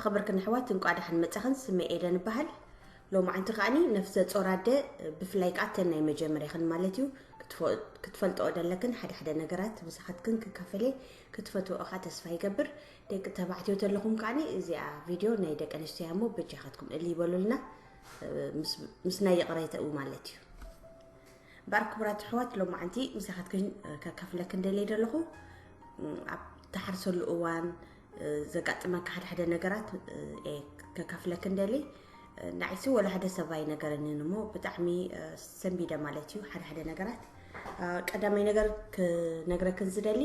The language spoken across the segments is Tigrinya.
ኸበርክን ኣሕዋት እንቋ ደሓን መጻኽን። ስመይ ኤደን እበሃል። ሎማዓንቲ ከኣኒ ነፍሰ ጾር ኣደ፣ ብፍላይ ከኣ እተን ናይ መጀመርያኽን ማለት እዩ፣ ክትፈ-፣ ክትፈልጥኦ ደለክን ሓደ ሓደ ነገራት ምሳኻትክን ክካፈለ ክትፈትዎ እኻ ተስፋ ይገብር። ደቂ ተባዕትዮ ተለኹም ከኣኒ እዚኣ ቪድዮ ናይ ደቂ ኣንስትዮ እያ እሞ በጃኻትኩም እልይ በሉልና፣ ምስ፣ ምስ ናይ ይቕሬታኡ ማለት እዩ። እምበኣር ክቡራት ኣሕዋት፣ ሎማዓንቲ ምሳኻትክን ከካፍለክን ደልየ ደለኹ። ኣብ ትሓርሰሉ እዋን ዘጋጥመካ ሓደ ሓደ ነገራት እየ ከካፍለክን ደሊ። ንዓይሲ ወላ ሓደ ሰብ ኣይነገረንን እሞ ብጣዕሚ ሰንቢደ ማለት እዩ ሓደ ሓደ ነገራት። ቀዳማይ ነገር ክነግረክን ዝደሊ፣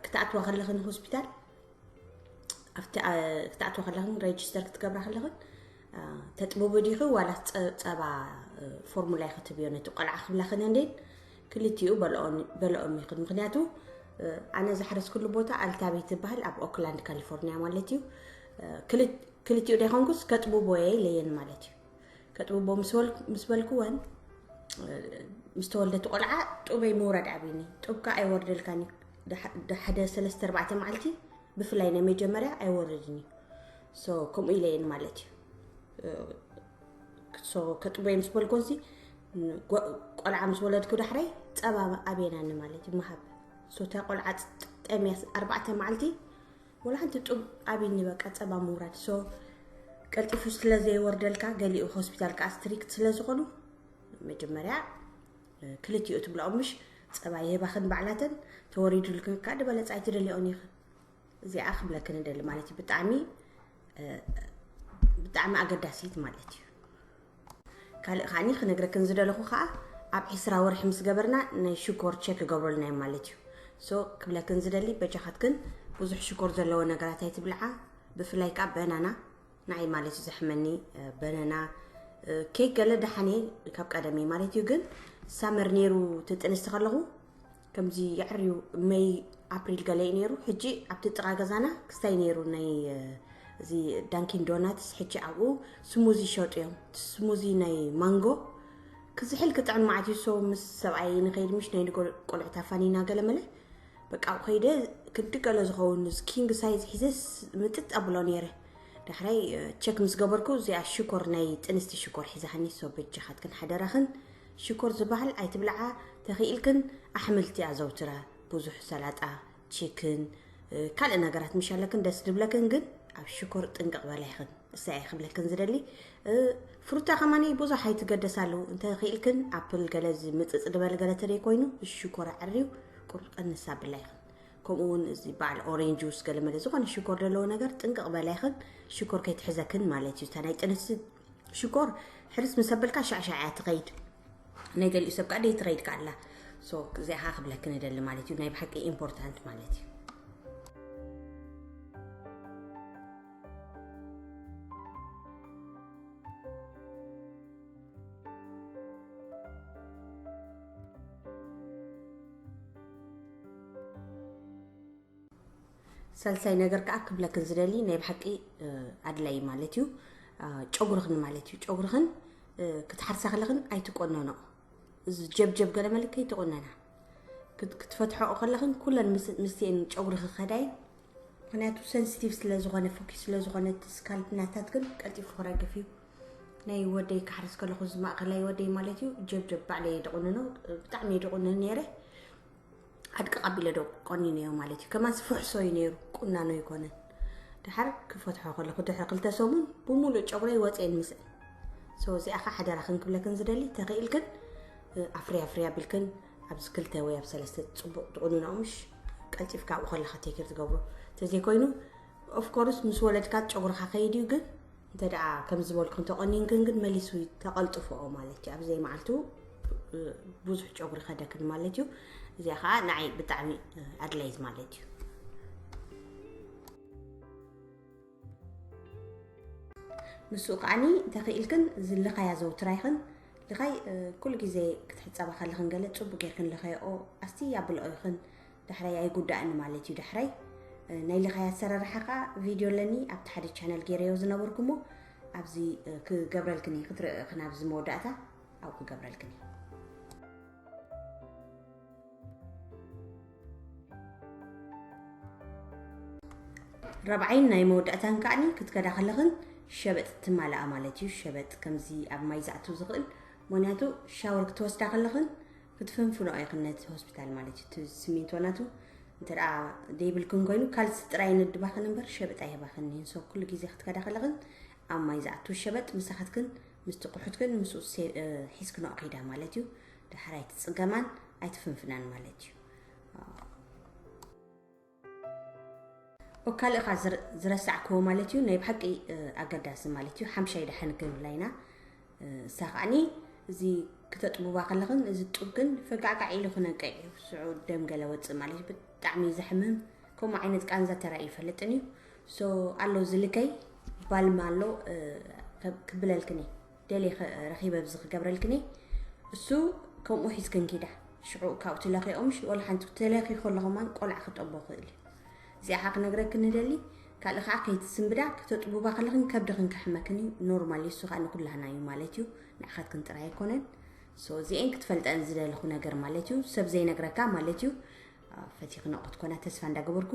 ክትኣትዋ ከለኽን ሆስፒታል ኣብቲ፣ ኣ-፣ ክትኣትዋ ከለኽን ሬጅስተር ክትገብራ ከለኽን፣ ኣ፣ ተጥብቡ ዲኺ ዋላ ጸ-፣ ጸባ፣ እ፣ ፎርሙላ ኢኺ ትህብዮ ነቲ ቆልዓ ክብላኽን እንዴን ክልቲኡ በልኦን-፣ በልኦም ኢኽን። ምኽንያቱ፣ እ፣ ኣነ ዝሓረስኩሉ ቦታ ኣልታቤ ትበሃል ኣብ ኦክላንድ ካሊፎርኒያ ማለት እዩ። እ፣ ክልት-፣ ክልቲኡ ደይኮንኩስ ከጥብቦ እየ ኢለየን ማለት እዩ። ከጥብቦ ምስ በልኩ-፣ ምስ በልኩወን፣ እ፣ ምስ ተወልደቲ ቆልዓ ጡበይ ምውራድ ኣብዩኒ። ጡብካ ኣይወርደልካን እዩ። ድሓ-፣ ድሓደ ሰለስተ ኣርባዕተ መዓልቲ ብፍላይ ናይ መጀመርያ ኣይወርድን እዩ። ሶ፣ ከምኡ ኢለ እየን ማለት እዩ። ሶ፣ ከጥቦ ምስ በልኮንሲ፣ ቆ-፣ ቆልዓ ምስ ወለድኩ ዳሕራይ ጸባ ኣብየናኒ ማለት እዩ፣ ምሃብ። ሶ፣ እታ ቆልዓ ጥ-፣ ጠምያ ኣርባዕተ መዓልቲ፣ ወላ ሓንቲ ጡብ ኣብይኒ፣ በቃ፣ ጸባ ምውራድ። ሶ፣ ቀልጢፉ ስለ ዘይወርደልካ፣ ገሊኡ ሆስፒታል ከኣ ስትሪክት ስለ ዝኾኑ፣ መጀመርያ፣ ክልቲኡ ትብልኦም ምሽ፣ ጸባ ይህባኽን ባዕላተን፣ ተወሪዱልክን ከኣ ዝበለጸ ኣይትደልዮን ኢኽን። እዚኣ ክብለክን እደሊ ማለት እዩ። ብጣዕሚ፣ እ፣ ብጣዕሚ ኣገዳሲት ማለት እዩ። ካልእ ከኣኒ ክነግረክን ዝደለኹ ከኣ፣ ኣብ ዕስራ ወርሒ ምስ ገበርና ናይ ሽኮር ቸክ ይገብረልና እዮም ማለት እዩ። ሶ፣ ክብለክን ዝደሊ፣ በጃኻትክን ብዙሕ ሽኮር ዘለዎ ነገራት ኣይትብልዓ፣ ብፍላይ ከኣ በናና፣ ንዓይ ማለት እዩ ዘሕመኒ፣ እ፣ በነና፣ እ፣ ኬክ ገለ ደሓን እየ ካብ ቀደመይ ማለት እዩ። ግን ሳመር ነይሩ እቲ ጥንስቲ ከለኹ ከምዚ የዕርዩ መይ ኣፕሪል ገለ እዩ ነይሩ። ሕጂ ኣብቲ ጥቓ ገዛና ክስታይ ነይሩ ናይ፣ እ፣ እዚ ዳንኪን ዶናትስ፣ ሕጂ ኣብኡ ስሙዚ ይሸጡ እዮም። እቲ ስሙዚ ናይ ማንጎ ክዝሕል ክጥዕም መዓት እዩ። ሶ ምስ ሰብኣይ ንኸይድ ምሽ ናይ ንጎ-፣ ቆልዑት ኣፋኒና ገለ መለ በቃ፣ ኣብኡ ከይደ ክንዲ ገለ ዝኸውን እዚ ኪንግ ሳይዝ ሒዘስ ምጥጥ ኣብሎ ነይረ። ዳሕራይ፣ እ፣ ቸክ ምስ ገበርኩ፣ እዚኣ ሽኮር፣ ናይ ጥንስቲ ሽኮር ሒዛሃኒ። ሶ፣ በጃኻትክን ሓደራኽን ሽኮር ዝበሃል ኣይትብልዓ። ተኽኢልክን ኣሕምልቲ ኣዘውትራ። ብዙሕ ሰላጣ፣ ቺክን፣ እ፣ ካልእ ነገራት ምሽ ኣለክን ደስ ድብለክን፣ ግን ኣብ ሽኮር ጥንቅቕ በላ ኢኽን። እሳ እየ ክብለክን ዝደሊ። እ፣ ፍሩታ ከማኒ ብዙሕ ኣይትገደሳሉ። እንተ ኽኢልክን ኣፕል ገለ እዚ ምጽጽ ድበል ገለ ተደይ ኮይኑ፣ ሽኮር ኣዕርዩ ቁሩብ ቀንስ ኣብላ ኢኽን። ከምኡ እውን እዚ በዓል ኦሬንጅ ጁስ ገለ መለ ዝኾነ ሽኮር ዘለዎ ነገር ጥንቅቕ በላ ኢኽን። ሽኮር ከይትሕዘክን ማለት እዩ። እታ ናይ ጥንሲ ሽኮር ሕርስ ምስ ኣበልካ ሻዕሻዕ እያ ትኸይድ። ናይ ገሊኡ ሰብ ከኣ ደይ ትኸይድ ከኣ ኣላ። ሶ፣ እዚኣ ኸኣ ክብለክን እደሊ ማለት እዩ። ናይ ብሓቂ ኢምፖርታንት ማለት እዩ። ሳልሳይ ነገር ከኣ ክብለክን ዝደሊ ናይ ብሓቂ፣ እ፣ ኣድላይ ማለት እዩ። እ፣ ጨጉርኽን ማለት እዩ። ጨጉርኽን፣ እ፣ ክትሓርሳ ከለኽን ኣይትቆነኖ። እዚ ጀብጀብ ገለ መለ ከይትቆነና። ክት-፣ ክትፈትሖ ከለኽን ኩለን ምስ-፣ ምስቲኤን ጨጉሪ ክኸዳይ። ምኽንያቱ ሰንሲቲቭ ስለ ዝኾነ፣ ፎኪስ ስለ ዝኾነ እቲ ስካልፕ ናታትክን ቀልጢፉ ክረግፍ እዩ። ናይ ወደይ ክሓርስ ከለኹ እዚ ማእኸላይ ወደይ ማለት እዩ፣ ጀብጀብ ባዕለይ እየ ድቑንኖ፣ ብጣዕሚ እየ ድቑንን ነይረ። ኣድቅቕ ኣቢለ ዶ ቆኒነዮ ማለት እዩ። ከማንስ ፍሕሶ እዩ ነይሩ፣ ቁናኖ ኣይኮነን። ደሓር ክፈትሖ ከለኹ ድሕሪ ክልተ ሰሙን ብምሉእ ጨጉረይ ወፅኤን ምስእን። ሶ እዚኣ ኸዓ ሓደራ ክንክብለክን ዝደሊ፣ ተኽኢልክን፣ እ፣ ኣፍርያ ኣፍርያ ኣቢልክን ኣብዚ ክልተ ወይ ኣብ ሰለስተ ፅቡቕ ትቑንንኦ ምሽ ቀልጢፍካ ኣብኡ ከለኻ ቴክር ትገብሮ። እንተዘይኮይኑ፣ ኦፍኮርስ ምስ ወለድካ ጨጉርኻ ከይድ እዩ፣ ግን እንተ ደኣ ከም ዝበልኩ እንተቆኒንክን ግን መሊሱ ተቐልጥፍኦ ማለት እዩ። ኣብ ዘይመዓልቱ፣ እ፣ ብዙሕ ጨጉሪ ከደክን ማለት እዩ። እዚኣ ኸዓ ንዓይ ብጣዕሚ፣ እ፣ ኣድላይት ማለት እዩ። ምስኡ ከዓኒ እንተኽኢልክን እዚ ልኻይ ኣዘውትራ ኢኽን። ልኻይ፣ እ፣ ኩሉ ግዜ ክትሕጸባ ከለኽን ገለ ጽቡቅ ጌርክን ልኸይኦ ኣስትይ ኣብልኦ ኢኽን። ዳሕራይ ኣይጉዳእን ማለት እዩ። ዳሕራይ፣ እ፣ ናይ ልኻይ ኣሰራርሓ ከኣ ቪድዮ ኣለኒ ኣብቲ ሓደ ቻነል ገይረዮ ዝነበርኩ እሞ ኣብዚ፣ እ፣ ክገብረልክን እየ ክትርኢ ኢኽን ኣብዚ መወዳእታ ኣብኡ ክገብረልክን እየ። ራብዓይን ናይ መወዳእታን ከዓኒ ክትከዳ ከለኽን ሸበጥ ትማልኣ ማለት እዩ። ሸበጥ ከምዚ ኣብ ማይ ዝኣቱ ዝኽእል፣ ምኽንያቱ ሻወር ክትወስዳ ከለኽን ክትፍንፍኖ ኢኽን ነቲ ሆስፒታል ማለት እዩ። እቲ ስሚንቶ ናቱ እንተ ደኣ ደይብልክን ኮይኑ ካልሲ ጥራይ ነድባኽን እምበር ሸበጥ ኣይህባኽን እየን። So ኩሉ ግዜ ክትከዳ ከለኽን ኣብ ማይ ዝኣቱ ሸበጥ ምሳኻትክን ምስቲ ቁሑትክን ምስኡ ሴ-፣ እ፣ ሒዝክንኦ ኺዳ ማለት እዩ። ዳሕራይ ትጽገማን ኣይትፍንፍናን ማለት እዩ። ኦ፣ ካልእ ኸዓ ዝረ-፣ ዝረሳዕክዎ ማለት እዩ፣ ናይ ብሓቂ፣ እ፣ ኣገዳሲ ማለት እዩ፣ ሓምሻይ ደሓን ክንብላ ኢና። እ፣ እሳ ኸዓኒ እዚ ክተጥቡባ ከለኽን እዚ ጡብ ግን ፈጋዕጋዕ ኢሉ ክነቅዕ እዩ፣ ስዑ ደም ገለ ወፅእ ማለት እዩ። ብጣዕሚ እዩ ዘሕምም። ከምኡ ዓይነት ቃንዛ ተራእዩ ይፈልጥን እዩ። So ኣሎ ዝልከይ ባልም ኣሎ፣ እ፣ ከ-፣ ክብለልክን እየ። ደልየ ኸ-፣ ረኺበ ኣብዚ ክገብረልክን እየ። እሱ ከምኡ ሒዝክን ኪዳ። ሽዑ ካብኡ ትለኽዮምሽ፣ ወላ ሓንቲ ትለኺ ከለኹማን ቆልዓ ክጠቦ ክእል እዩ። እዚኣ ኸዓ ክነግረክን ንደሊ። ካልእ ኸዓ ከይትስንብዳ፣ ክተጥቡባ ከለኽን ከብድኽን ከሕመክን እዩ። ኖርማል እዩ፣ እሱ ኸዓ ንኩላህና እዩ ማለት እዩ። ንዓኻትክን ጥራይ ኣይኮነን። So እዚኤን ክትፈልጠን ዝደለኹ ነገር ማለት እዩ። ሰብ ዘይነግረካ ማለት እዩ። አ፣ ፈቲኽንኦ ክትኮና ተስፋ እንዳገበርኩ፣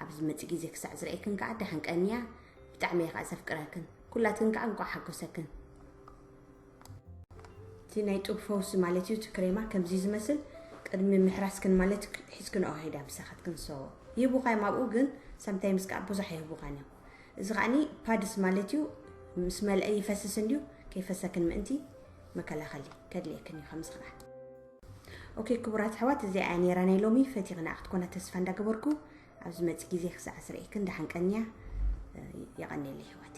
ኣብ ዝመጽእ ግዜ ክሳዕ ዝርእየክን ከኣ ደሓን ቀንያ። ብጣዕሚ እየ ከኣ ዘፍቅረክን። ኩላትክን ከኣ እንቋዕ ሓጎሰክን። እቲ ናይ ጡብ ፈውሲ ማለት እዩ፣ እቲ ክሬማ ከምዚ ዝመስል ቅድሚ ምሕራስክን ማለት ክ-፣ ሒዝክንኦ ሄዳ ምሳኻትክን። So ይህቡኻ እዮም ኣብኡ፣ ግን sometimes ከኣ ብዙሕ ኣይህቡኻን እዮም። እዚ ከኣኒ ፓድስ ማለት እዩ፣ ምስ መልአ ይፈስስ እንድዩ፣ ከይፈሰክን ምእንቲ መከላኸሊ ከድልየክን እዩ ከምዚ ከኣ። ኦኬ፣ ክቡራት ኣሕዋት፣ እዚኣ እያ ነይራ ናይ ሎሚ። ፈቲኽና ክትኮና ተስፋ እንዳገበርኩ፣ ኣብ ዝመጽእ ግዜ ክሳዕ ዝርእየክን ደሓን ቀንያ። የቐንየለይ ኣሕዋት።